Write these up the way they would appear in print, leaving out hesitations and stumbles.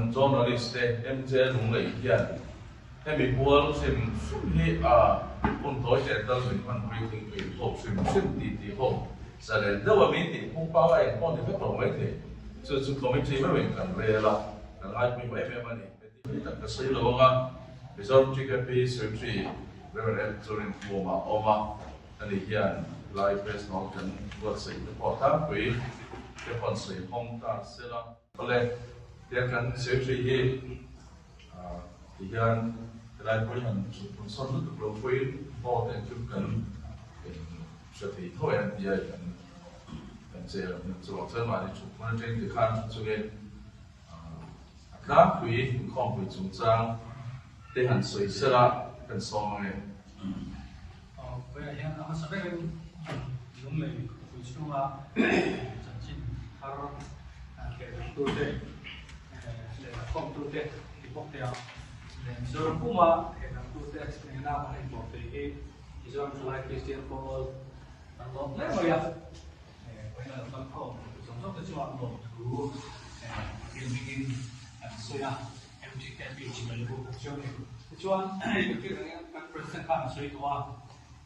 Kan journalist te MJ Lunglei hian hemi pual hrim hrim hi a hun tawi teh tal min hmanpui thingpui ho hrim hrim ti ti ho zalen deuh a min tih phung pangai eng pawh ni vek lo maithei. Chu chu committee meuhin kan rel a, kan ngaipawimawh em em a ni. Heti tak ka sawi lo ang a, Mizoram TKP Secretary Rev. Ed Zorinkhuma a awm a, ani hian lai press note kan buatsaih te pawh tlangpui te pawh an sawi hawng ta sela. Awle, tiang kan Secretary hi tihian helai pawh hi han thutphun sawn lutuk lo pawhin vote engkim kan hre thei tho em tia kan kan che chuvang chuan mahni thutphun atangin tikhan chungin A tlangpui inkhawmpui chungchang te han sawi sela kan sawm ang e. Vawiah hian a hmasa berin Lunglei khawpui chhunga chanchin thar thehdarhtute leh lakhawmtute ti bawk te a, leh Mizoram puma thehdarhtute nena kan inbawrh thei hi Mizoram Thalai Kristian Pawl kan lawm hle mai a. Vawiin a lo kal khawm zawng zawng te chuan lawmthu thil hmingin an sawi a, MTKP chibai bawk a chiang a ni. Tichuan hei tirh angin kan President khan a sawi tawh a,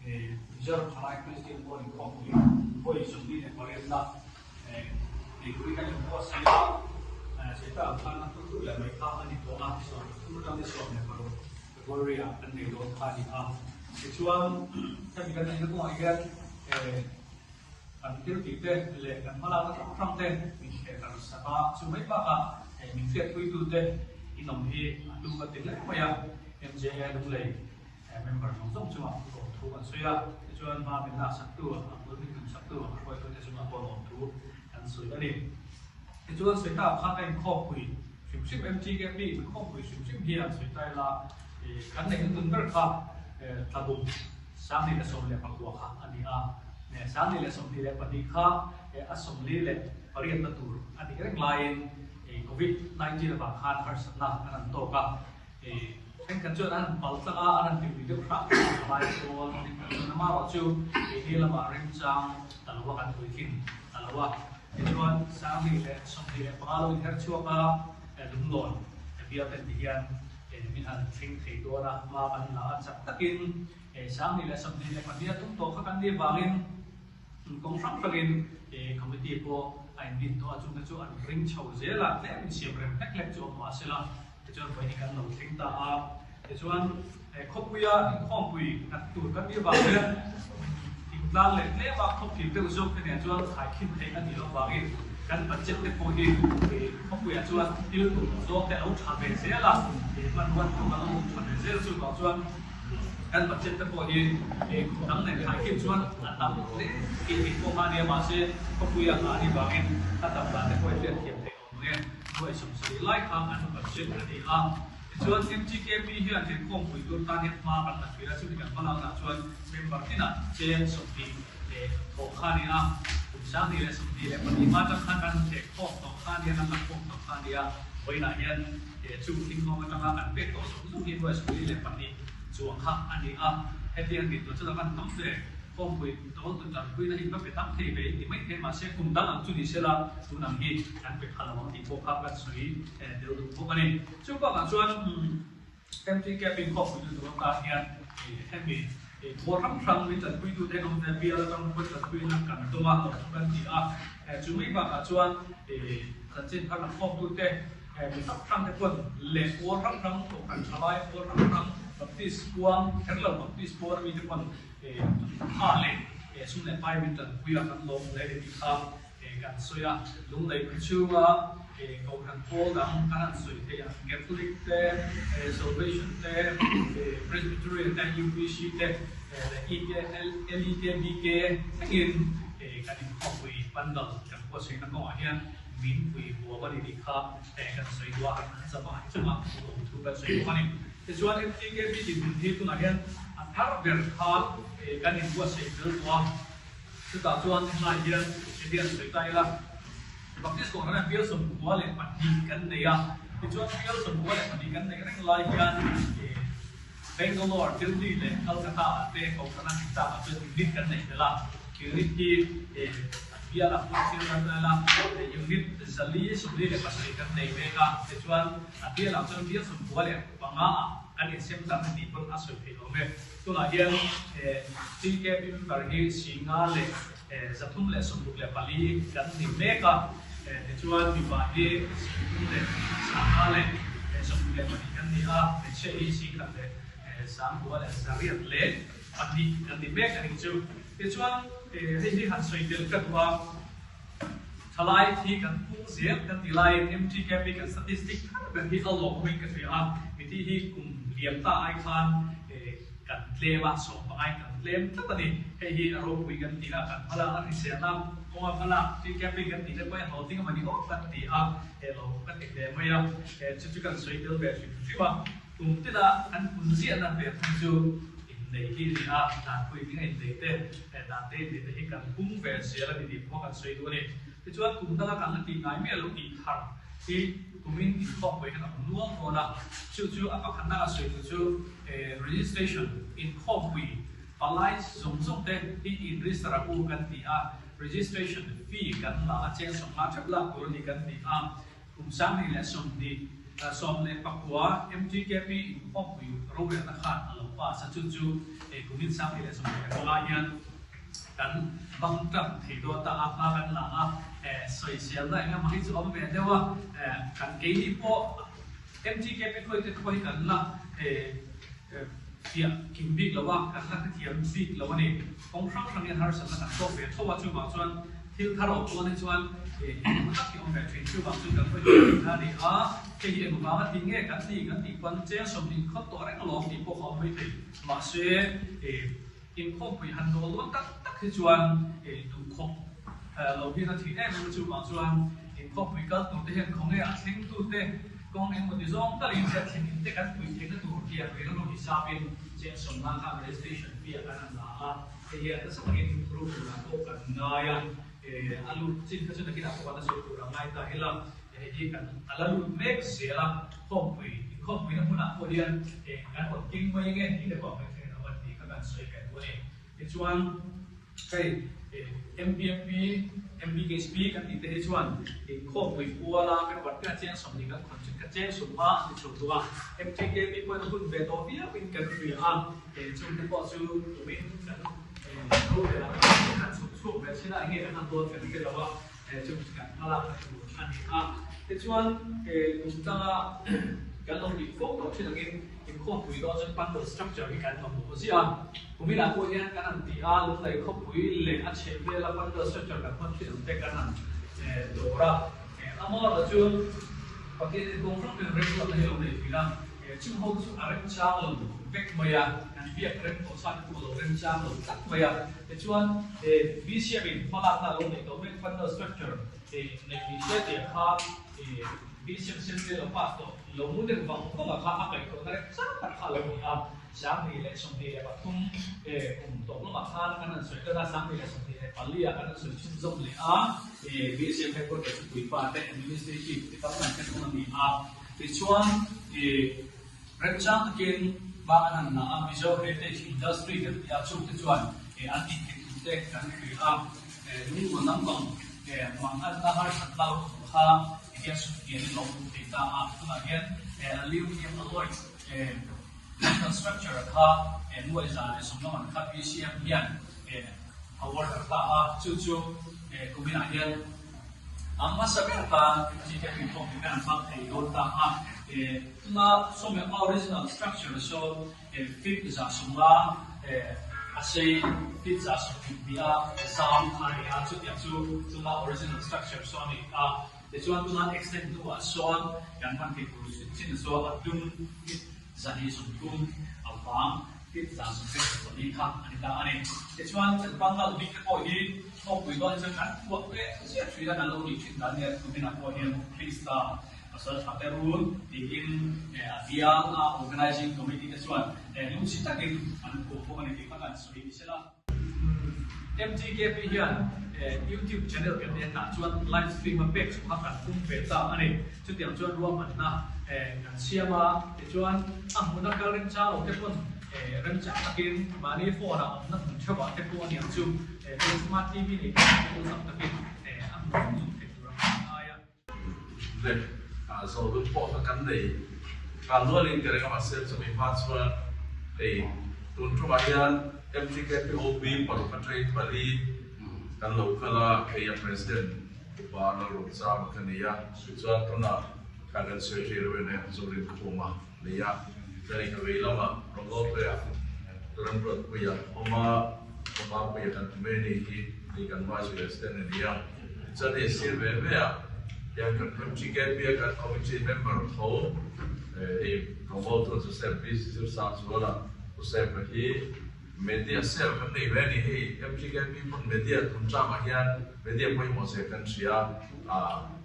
Mizoram Thalai Kristian Pawl inkhawmpui vawi 28 na neipui kan inbuatsaih a, Seta ang khan a hnu leh mai kha a ni tawh a, 13 atang ni 16 February ah kan nei dawn kha a ni a. Tichuan hemi kan neihna kawngah hian Kan thil tih te leh kan hmalakna hrang hrang te min thleh darh sak a, chu mai bakah min hriatpuitu te inawm hi a hlu ka ti hle mai a, MJA Lunglei member zawng zawng chungah lawmthu kan sawi a, tichuan hma min laksaktu, a bul min tumsaktu, a hruaitute chungah pawh lawmthu kan sawi a ni. Tichuan sawi tak kha ka inkhawmpui hrim hrim MTKP inkhawmpui hrim hrim hian sawi ta ila kan neihna dun ber kha tlabum 1019 kha a ni a, 1022 kha a 48 na tur a nih reng laiin Covid 19 avang khan harsatna an han tawk a, thenkhat chuan an han pal tlang a, an han ti lui deuh hrang hrang a lai chuan thenkhat chuan amaherawh chu keini lamah remchang ta lo a kan puitling ta lo a, tichuan 1025 lo inher chhuak a, lunglawn bial te ti hian min han thleng thei dawn a, hma kan la a chak takin 1024 a tum tawh kha kan nih avangin kawng hrang hrangin committee pawh a inbin tawh a, chungte chu an ring chho zel a, tlem insiam rem hlek hlek chu a awm mahsela tichuan vawiin kan lo thleng ta a, tichuan khawpuia inkhawmpui nghat tur kan nih avang hian thingtlang leh tlema khawpthim deuh zawk te nen chuan thaikhin theih a nih loh vangin kan budget te pawh hi khawpuiah chuan thil tur zawng te a lo tha ve zel a, hmanrua te pawh a lo awm tha ve zel chuvang chuan Kan budget te pawh hi kum dang nen khaikhin chuan a tam hle tih tih pawh kha a nia, mahse khawpui a nghah a nih vangin a tam dan te pawh hi hriatthiam theih awm nge. Nuai 70 lai kha an budget a ni a, tichuan MTKP hian he khawmpui tur tan hian hma kan la thin a, chumi kan hmalakna ah chuan member tinah cheng 20 leh thawh kha a ni a, kum 2022 hma atang khan kan hleh khawm tawh kha a nia, kan la khawm tawh kha a nia, vawiinah hian Chu thinghnawm atanga kan pek tawh zawng zawng hi nuai 72 chuang kha a ni a, hetiang tih tur chuan a van tam ve. Khawmpui tawl tu tanpuina hi va pe tam thei ve in ti mai thei mahse kum dang ang chu ni sela tun ang hi kan pe pha lo ang tih pawh kha kan sawi tel duh bawk a ni. Chu bakah chuan MT Cabin khawmpui tu tur atan hian hemi khaw hrang hrang min tanpuitute an awm ve bial atang pawn tanpuina kan tum a, kan ti a. Chu mai bakah chuan chanchin thar lam khawmtute Mi hrang hrang te pawn leh pawl hrang hrang, kohhran thalai pawl hrang hrang, Baptist puang, kher lo Baptist pawl ami te pawn tha leh sum leh pai min tanpui a kan lawm hle ni tih kha kan sawi a. Lunglei khaw chhunga kohhran pawl dang kan han sawi theih ang Catholic te, Salvation te, Presbyterian te, UPC te leh LEKBK thlengin kan inkhawmpui pandal kan buatsaihna kawngah hian Min pui huam a ni tih kha kan sawi duh a, an zavai chungah lawmthu kan sawi bawk a ni. Tichuan MTKP dinhmun hi tunah hian a thar ber kha kan inbuatsaih fel tawh a, chutah chuan helai hian heti an sawi ta ila, Baptist Kohhran hian bial 92 kan nei a, tichuan bial 92 kan neih reng lai hian Bangalore, Delhi leh Calcutta ah te Kohhran a hnih tak ah chuan unit kan neih belh a, unit hi. Bial ah pawh thil kan nel a, unit 447 kan nei mek a, tichuan a bial ah chuan bial 95 ah kan insem darh a tih pawn a sawi theih awm e. Tunah hian TKP member hi 5,364 kan ni mek a, tichuan mipa hi 3,562 kan ni a, hmeichhia hi 1,982 kan ni mek a nih chu. Tichuan hei hi han sawi tel ka duh a, thalai thi kan pung zel kan ti laiin MTKP kan statistic thar ber hi a lawm awmin ka hria a, miti hi kum liam ta ai khan kan tlem a, sawm pangai kan tlem tlat a ni. Hei hi a ropui kan ti a, kan hmala a hriselna kawnga hmala TKP kan tih te pawh hi a hlawhtling a mah ni awm kan ti a, he lo ka ti hle mai a, chu chu kan sawi tel ve hrim hrim a. Kum tina kan pun ziahna ve thung chu innei hi a ni a, danpui ding a innei te, dan te innei te hi kan pung ve zel a ni tih pawh kan sawi duh a ni. Tichuan kum danga kan la tih ngai miah loh tih thar hi kumin inkhawmpui hian a awm nual dawn a, chu chu a pakhatna a sawi duh chu registration inkhawmpui palai zawng zawng te hi in-register a u kan ti a, registration fee kan la a cheng 50 theuh lak tur a ni kan ti a. Kum 2019 MTKP inkhawmpui rorelna khan a lo pass a, chu chu kumin 2025 hian kan bang tan thei dawn ta a, hma kan la a, sawiselna eng emaw hi chu awm ve deuh a, kan keini pawh MTKP hruaite te pawh hi kan la fiah kim bik lo a, kan la hrethiam bik lo a ni. Kawng hrang hrang hian harsatna kan tawk ve tho a, chuvang chuan thil thar awm dawn hi chuan engemaw tak hi awm ve thin. Chuvang chu kan hawi thin a ni a, hei hi eng vanga tih nge kan ti kan tih pawn cheng 20 khawt tawh reng alawm tih pawh kha awm mai thei. Mahse, inkhawmpui han dawl dawn tak tak hi chuan duhkhawp lo hian a thih em em a, chuvang chuan inkhawmpui kal tur te hian khawnge a thlengtute kawng engemaw ti zawng talin te a thlenin te kan pui theihna tur hian rilru hisapin cheng 50 khan registration fee a kan han la a, hei hian nasa takin ru turah pawh kan ngai a, a lut chin kha chu nakinah pawh kan la sawi tur a ngai ta hila, hei hi kan a la lut mek zel a, khawmpui inkhawmpuina hmunah pawh hian kan rawn king mai nge tih te pawh a ngaihthei lo a tih kha kan sawi ve duh a ni. Tichuan hei MBMP, MBKSP kan tih te hi chuan inkhawmpui kuala member te a cheng 20 kan khawn chin kha cheng 50 a ni chho duh a, MTKP pawhin a hun ve tawh viauin kan hria a. Chungte pawh chu tumin kan rorel ang a, kan chhuk chhuak ve thin a, enge kan han dawn kan hre lo a, chung chu kan hmalak na tur a ni a. Tichuan kum tanga kan lo tih fo tawh thin angin inkhawmpui dawn chuan bundle structure hi kan mamawh ziah a. Kuminah pawh hian kan han ti a, Lunglei khawpui leh a chheh vela bundle structure kan hman thin ang te kan han dawr a. Amaherawhchu chu Pathian in kawng hrang hrang remruatna hi lo nei thin a. Chung ho chu a remchang lo vek mai a, kan biak rem tawh sa te pawh a lo remchang lo tlat mai a. Tichuan, BCM in hmalakna a lo neih tawh mek fundal structure neih ni se tih kha BCM Assembly a lo pass tawh lo mu deuh vang vang a kha a kaihthawhna remchang tak kha a lo ni a. 2023 kum tawp lamah khan kan han sawi tan a, 2024 ah kan han sawi chhunzawm leh a. BCM headquarters puipa te administrative department te thung a ni a. Tichuan, i remchang takin hma an han la a, Mizo Heritage Industry kan ti a, chungte chuan an tih theih tur te kan hria a, lungrual lampang manganna harsat lau tur kha tihian sumpian in lo awm thei ta a, tunah hian aluminium alloy infrastructure kha nuai 110 man kha BCM hian a order ta a, chu chu kuminah hian A hmasa ber tan GKP pawh hi kan hmang thei dawn ta a, tuna sawmi original structure saw feet 150 a sei feet 22 a zam a ni a, chutiang chu tuna original structure saw a ni a, tichuan tuna extend hnuah sawn kan hman theih tur chin saw a tum feet 230 a vang feet 124 kha a ni ta a ni. Tichuan kan bangal bik te pawh hi Thawkpui dawn chuan kan phuah ve ziah thin a, kan lo tih thin dan nia tuminah pawh hian Krista pasal tha te rul tiin a bial a Organizing Committee te chuan lungchhi takin an phuah bawk a ni tih kha kan sawi ni sela. MTKP hian YouTube channel kan nei a, tah chuan live stream a pek chhuah kha kan tum ve ta a ni. Chutiang chuan ruahmanna kan siam a, tichuan a hmuna kal remchang lo te pawn. Remchang takin mahni phone ah awmna hmun theuh ah te pawh aniang chu hei smart TV nei te pawh awlsam takin a hmu zung zung theih tur ang a ngai a. Leh zawh dun pawh kha kan nei nghal nualin ka ring a, mahse chumi hma chuan hei tun tumah hian MTKPOB paruk atangin pali kan lo kal a, kei a President upa Lalruamchama ka ni a, tichuan tunah kha kan sawi ṭhi reuh em em Zorinkhuma. Nei a, Chani ka vei lamah Rawngawlpuia Ramruatpuia awm a, Awmapuia kan tum e ni hi ni kan Vice President a ni a, tichuan hei sir ve ve a hian kan MTKP a kan Committee member tho hei Rawngawltu Joseph VC Zirsangzuala Pu Sepa hi Media cell kan nei ve a ni, hei MTKP pawn media tun tlamah hian media pawimawh zia kan hria a,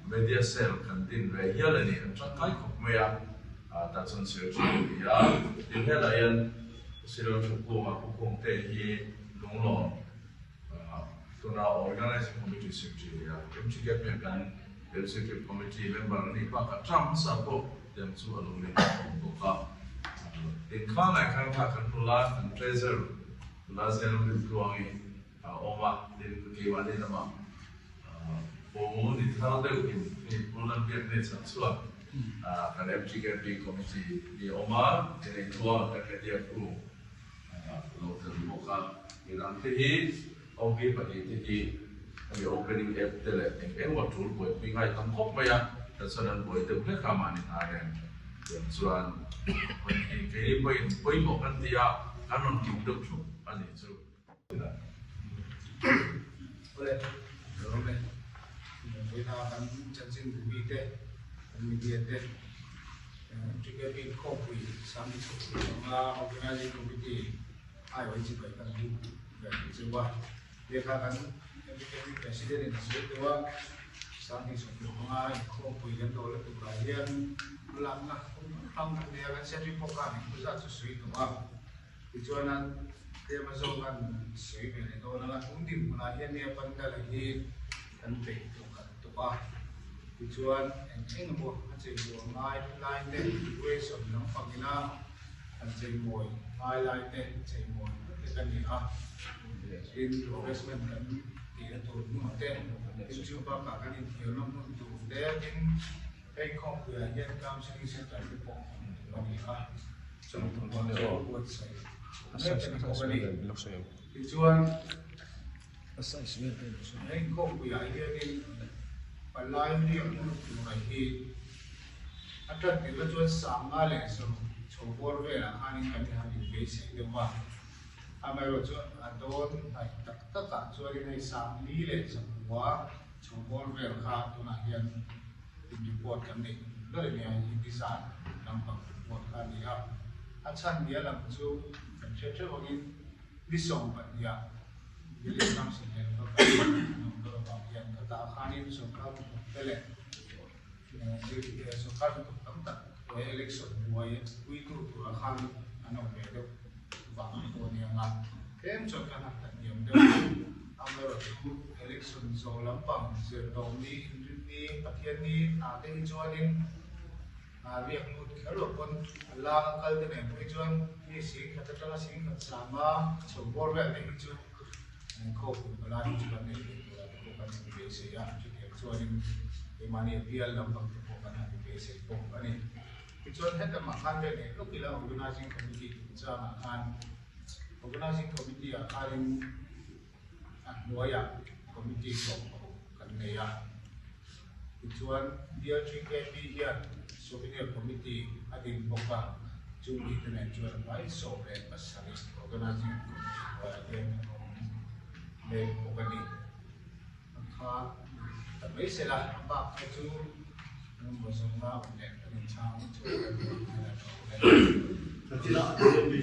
media cell kan din ve hial a ni, an tangkai khawp mai a, tah chuan sir thin a ni a, tin helah hian Sirel Thukkunga Pu Kungte hi Lunglawn tuna Organizing Committee Secretary a ni a, MTKP ah kan Executive Committee member a nih bakah term hmasa pawh Tiang chu a lo ni bawk a. Inkhlanah khan kha kan nula kan treasure nula zel Rintluangi a awm a, tin keimahni lamah Pu ni thar deuh in hei Pu Lalbiakne chhan chuan kan MTKP committee ni awm a, tin hei Tluanga kan media crew lo tel bawk a. Midang te hi OB pahnih te hi hemi opening app te leh eng eng emaw tul buaipui ngai tam khawp mai a, tah chuan an buai deuh hlek a mahni hna nen tiang chuan hawn hi keini pawhin pawimawh kan ti a, kan rawn tum deuh thup a nih chu. Awle, Lawm e, vawiina kan chanchin mite, kan media te, Trikepin khawpui Sangni chhawpui anga Organizing Committee aiawh chibai kan buk ve ang cheu a, lehkha kan MPKP President in a sawi tawh a, 2025 inkhawmpui kan lo la turah hian hmalakna kawng hrang hrang kan nei a, kan secretary pawh khan engemaw zat chu sawi tawh a, tichuan a tlem a zawk an sawi ve leh dawn ang a, tun dinhmunah hian nia Pandala hi kan peih tawh khat tawh a, tichuan eng eng emaw a cheimawi ngai lai te decoration lampang ila An cheimawi ngai lai te cheimawi vek a ni a, tin refreshment kan tihna tur hmun te, tin chu bakah kan inthiamna hmun tur te, tin hei khawmpuiah hian counselling center te pawh hmun tur a ni a, chung tur pawh chu buatsaih mek a ni bawk a ni. Tichuan hei khawmpuiah hianin palai riak hmun tur hi A ṭan tirh chuan sanga leh saruk chho bawr velah khanin kan han inbeisei deuh a, amaherawhchu a dawn hnaih tak takah chuanin hei sangli leh zakua chho bawr vel kha tunah hian in report kan neih ber a nia, hei hi nizan lampang report kha a ni a, a chhan nia lam chu kan hriat hreuh angin ni 12ah Village Council nen va kal an awm ber avang hian khatah khanin sorkar hnathawkte leh Sorkar hnathawk tam tak he election buai puitu tura khan an awm ve deuh vang pawh a ni ang a, tlem chuan kan han hlat hniam deuh a, amaherawhchu election zawh lampang zirhlawm ni, inrinni, Pathianni ah te hi chuanin riak lut kher lo pawn a lang a kal te nen pawh hi chuan mi singkhat atanga singkhat sanga chho bawr vel te hi chu Khawpui palai hi chu kan nei ve tur a te pawh kan in beisei a, chutiang chuanin keimahni a bial lampang te pawh kan han in beisei bawk a ni. Tichuan heta mah khan ve leh lawk ila Organising Committee chungchangah khan Organising Committee ah khanin a hnuaiah Committee sawmkawh kan nei a, tichuan DLGKP hian Souvenir Committee a din bawk a, Chung mite nen chuan a hmai 17 Organizing Committee hnuaiah hian an awm mek bawk a ni. A kha ta mai se la, a bak kha chu engemaw zawnga awm leh kan inchhang chho kan ni ang hian a tha awm e.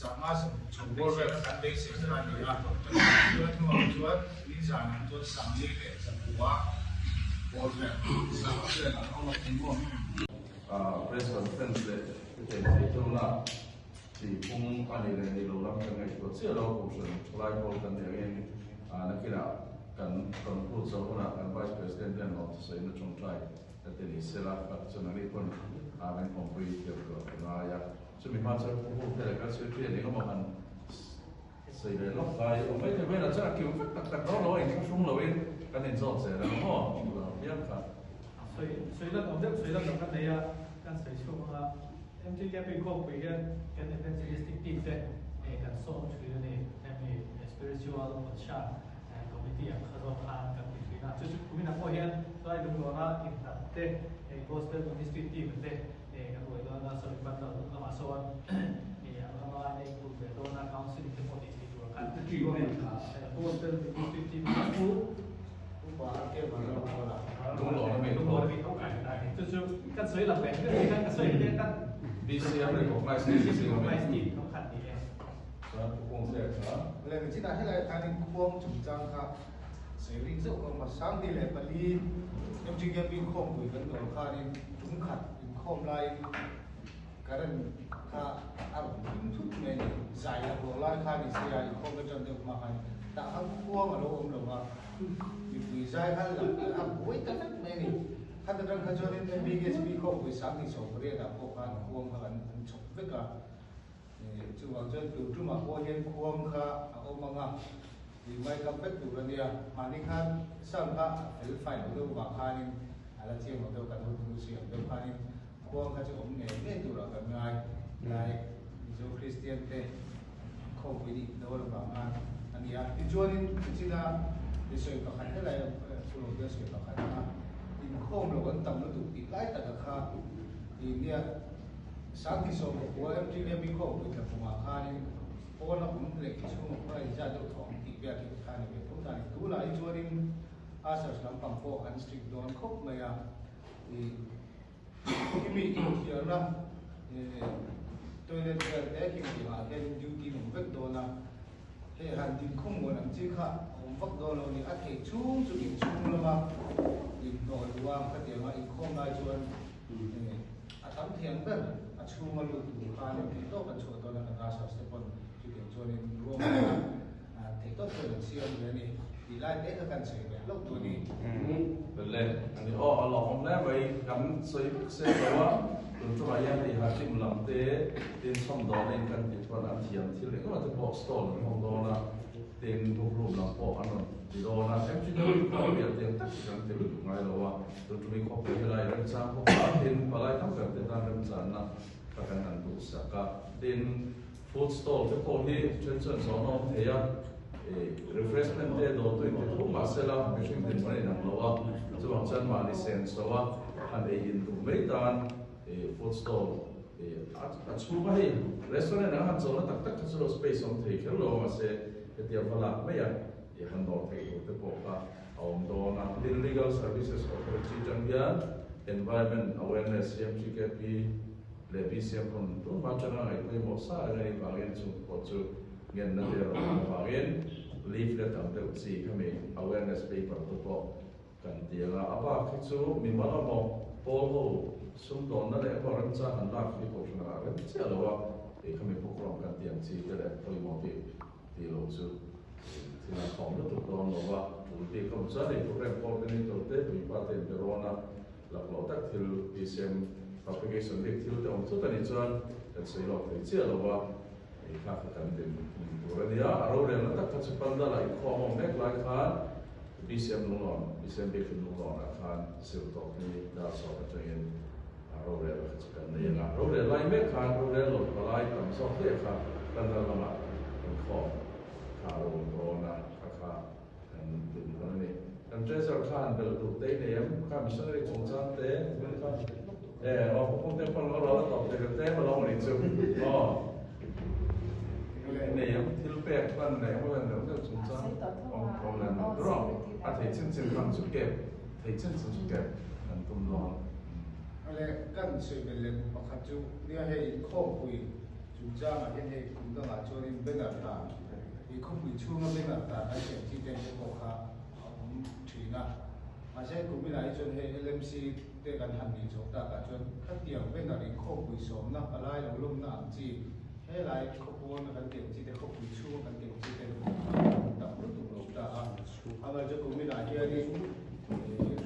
Sanga chho bawr vel kha kan beisei kha a ni a, chuan hnuah chuan nizan ang chuan Sangli leh Zakua bawr vel Sanga vel an awm a ni maw? Press conference leh thuthleng thei tuna tih phung a ni leh ni lo lam kan ngaihtuah chiah lo, Kohhran thalai pawl kan nih angin nakinah kan conclude zawh hunah kan Vice President hian lawmthu sawiin a tawngtai. Ka ti ni sela, ka chuan ani pawn min awmpui thiam tur a ngai a. Chumi hma chuan Pu Hungte leh kan Secretary eng emaw han sawi ve lawk lai awm mai thei velah chuan a kiu vek tak tak dawn lo a, inthlahrung loin kan inzawt zel ang maw? Lo piang kha. Sawi sawi lan awm deuh sawi lan lo kan nei a, kan sawi chhuak ang a. MTKP khawpui hian kan evangelistic team te kan sawm thin a ni, hemi spiritual concern. Committee ang kha zawk khan kan ti thin a, chu chu kuminah pawh hian tlai lunglawn a inhnat te, hei Gospel Ministry team te kan ruai dawn a, sawi bundle lamah sawn an lama an enkawl ve dawn a, counselling te pawh tih theih tur khan Gospel Ministry team kha chu lunglawn a mi tho chu chu kan sawi lang ve kan ka sawi te kan BCM recognized team tho khan ni e. Chuan pu kung ziak kha. Le mi chinah helai khanin khuang chungchang kha sawi rik zeuh hlawm a, 2004 MGKP khawmpui kan dawr khanin tum khat inkhawm laiin current kha a rawn thim thut mai a ni. Zai laklawh lai kha ni se a inkhawm na tan deuh hma khan tah khan khuang a lo awm lo va, mipui zai kha a buai ta vek mai a ni. Khata tang kha chuanin MBKSP khawmpui 2018 ah pawh khan khuang kha kan chhawp vek a. Chuvang chuan tur tumah pawh hian khuang kha a awm ang a, tui mai kap vek tur a nia. Mahni khan sound kha a fel fai lo deuh vang khanin a la chiang lo deuh kan hotunu siam deuh khanin khuang kha chu awm ngei ngei turah kan ngai. Lai Mizo Kristian te khawpui nih dawn avang khan a ni a. Tichuanin China mi sawi pakhat helai Pulawte sawi pakhat a, inkhawm lo an tam lutuk tih lai taka kha nia. 2019 MTKB khawpui tla pungah khanin pawn a awm leh chhung a khaw a inzat deuh thawh ang tih vel hi kha a ni ve tho ta a ni. Tunah hi chuanin Ushers lampang pawh an strict dawn khawp mai a, ih khimi inthiarna toilet vel te khi tihah hianin duty an awm vek dawn a, hei han dinkhawm muan ang chi kha a awm vak dawn lo a ni. A theih chhung chu inchhung lama inhnawh luh a, khatianga inkhawm lai chuan A tam thiam ber a chhunga lut tur khan theih tawp an chhuah dawn a, kan ralsas te pawn chutiang chuanin ruam a theih tawp chuan an siam ve a ni tih lai te kha kan sawi ve hlauh tu a ni. Belle, a ni aw, a lawmawm hle mai, kan sawi vek se lo a, tun ṭumah hian hei Hachim lam te tin chhawmdawlna in kan tih chuan an thiam thil engemaw te pawh stall an hawng dawn a, tin book room lam pawh an rawn ti dawn a, MGW pawh a bial tiang tak hi kan ti lutuk ngai lo a. Tuni khawpui helai remchang khawp a, tin palai tam ber te tan remchanna kha kan han duhsak a, tin food stall te pawh hi then chuan zawn a awm thei a, refreshment te dawr tu in ti tho mahsela mihring din hman inang lo a, chuvang chuan mahni sen so a han ei in duh mai tan food stall a chhung a hei restaurant ang han chawlhna tak tak kha chu lo space awm thei kher lo a mahse hetia va lak mai a han dawr theih tur te pawh kha a awm dawn a. Tin, Legal Services Authority atang hian Environment Awareness CMGKP leh BCM pawn tunhma atanga ngaihpawimawh sa reng a nih vangin chung pawh chu ngenna te a rawn awm avangin leaflet ang deuh chi khami awareness paper te pawh kan ti ang a. A bak hi chu mimal emaw pawl ho sumdawnna leh emaw remchang an lak hi kohhran ah rem chiah lo a, hei khami program kan ti ang chi te leh pawimawh bik tih loh chu thil a khawm lutuk dawn lo va, tul bik awm chuan hei program coordinator te puipa te in berawn a, laklawh tak thil PCM publication bik thil te awm thut a nih chuan kan sawi lawk thei chiah lo va, hei kha kha kan din hmun tur a nia. A rorelna tak kha chu Pandal ah inkhawm awm mek lai khan PCM lunglawn, PCM biakin lunglawn ah khan zir tawp ni dar sawm atangin a rorel kha chu kan nei ang a, rorel lai mek khan rorel lo palai tam zawk hle kha Pandal lamah inkhawm kha a rawn dawn a, kha kha kan din dawn a ni. Kan treasurer khan belh duh te i nei em? Kha missionary chungchang te kha e aw khawpawng te pawn lo ral a tawp thei te emaw lo ni chu aw i nei em? Thil pek hman leh emaw len deuh deuh chungchang awm awm len deuh tur aw a thei chin chin hman chu kep thei chin chin chu kep kan tum dawn. Awle kan sawi belh leh pakhat chu nia hei inkhawmpui Chungchangah hian hei kum dangah chuanin banner tan, i khawpui chhunga banner tan an siam chi te te pawh kha a awm thin a. Mahse kum inah hi chuan hei LMC te kan han nih chhoh takah chuan khatiang banner in khawpui sawmna, palai lo lawmna ang chi, helai khawpawna kan tih ang chi te, khawpui chhunga kan tih ang chi te pawh kha a awm tam lutuk lo ta a. Amaherawhchu kum inah hianin.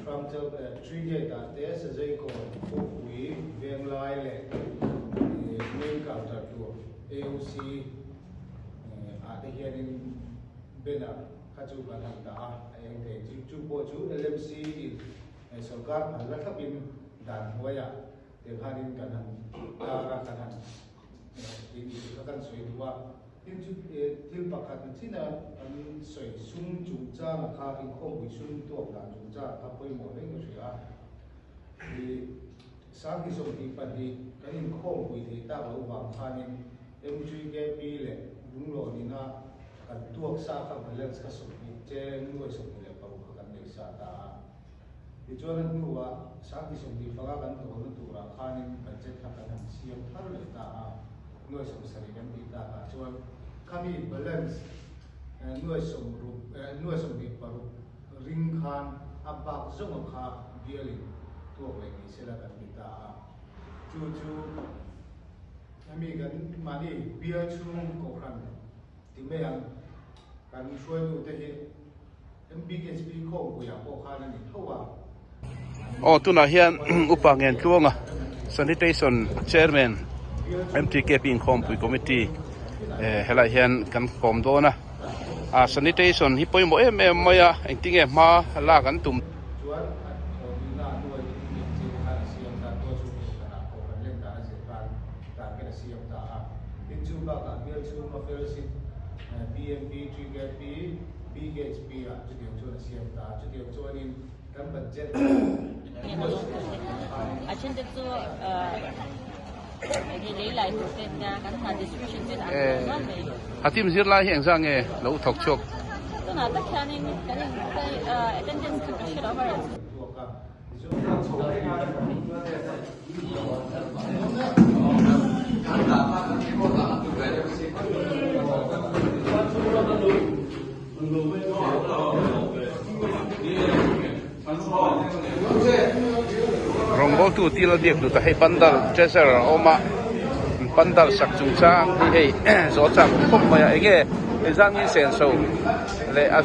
Hramchal Tree Gate ah te Sazeikawn Khawpui Venglai leh Main Counter tur AOC ah te hianin banner kha chu kan han dah a, a eng thei. Chu pawh chu LMC in sorkar phal la thlapin dan hnuaiah te khanin kan han tar a, kan han tih ni kha kan sawi duh a. Tin chu thil pakhat na chin a kan sawi sum chungchanga kha inkhawmpui sum tuak dan chungchanga kha pawimawh hle ka hria a. I Sanghi 22 kan inkhawmpui theih tak loh vang khanin MGKP leh Lunglawn ina kan tuak sa kha balance kha 20 cheng nuai 26 kha kan nei sa ta a. Tichuan a hnuah Sanghi 25 kan tawlna turah khanin budget kha kan han siam thar leh ta a, nuai 70 kan tih takah chuan khami balance nuai sawmruk nuai 26 ring khan a bak zawnga kha bialin tuak leh ni sela kan ti ta a. Chu chu hemi kan mahni bial chhung kohhran ti mai ang kan hruaitute hi MBKHP khawmpuiah pawh khan a ni tho a. Aw tunah hian Upa Ngentluanga Sanitation Chairman MTKP Inkhawmpui Committee helaiah hian kan kawm dawn a, ah sanitation hi pawimawh em em mai a engtinge hma lak an tum. Chuan a thawhhlimna a hnuai thum leh chin khan a siam ta, tual chhung tur khanah kohhran len dan a zir khan target a siam ta a. Tin chu bakah bial chhunga fellowship BMP, TKP, BKHP ah chutiang chuan a siam ta a. Chutiang chuanin kan budget A then te chu enge lei lai tur te nia kan hna distribution te an awm nual mai. A team zirlai hi engzah nge lo thawk chhuak? Tunah tak hianin kan in attendance kha ka hre lo a. Rawngbawltu til a biak lut a hei pandal treasure a awm a pandal sak chungchang hi hei zawh chak awm khawp mai a enge engzat nge senso leh a.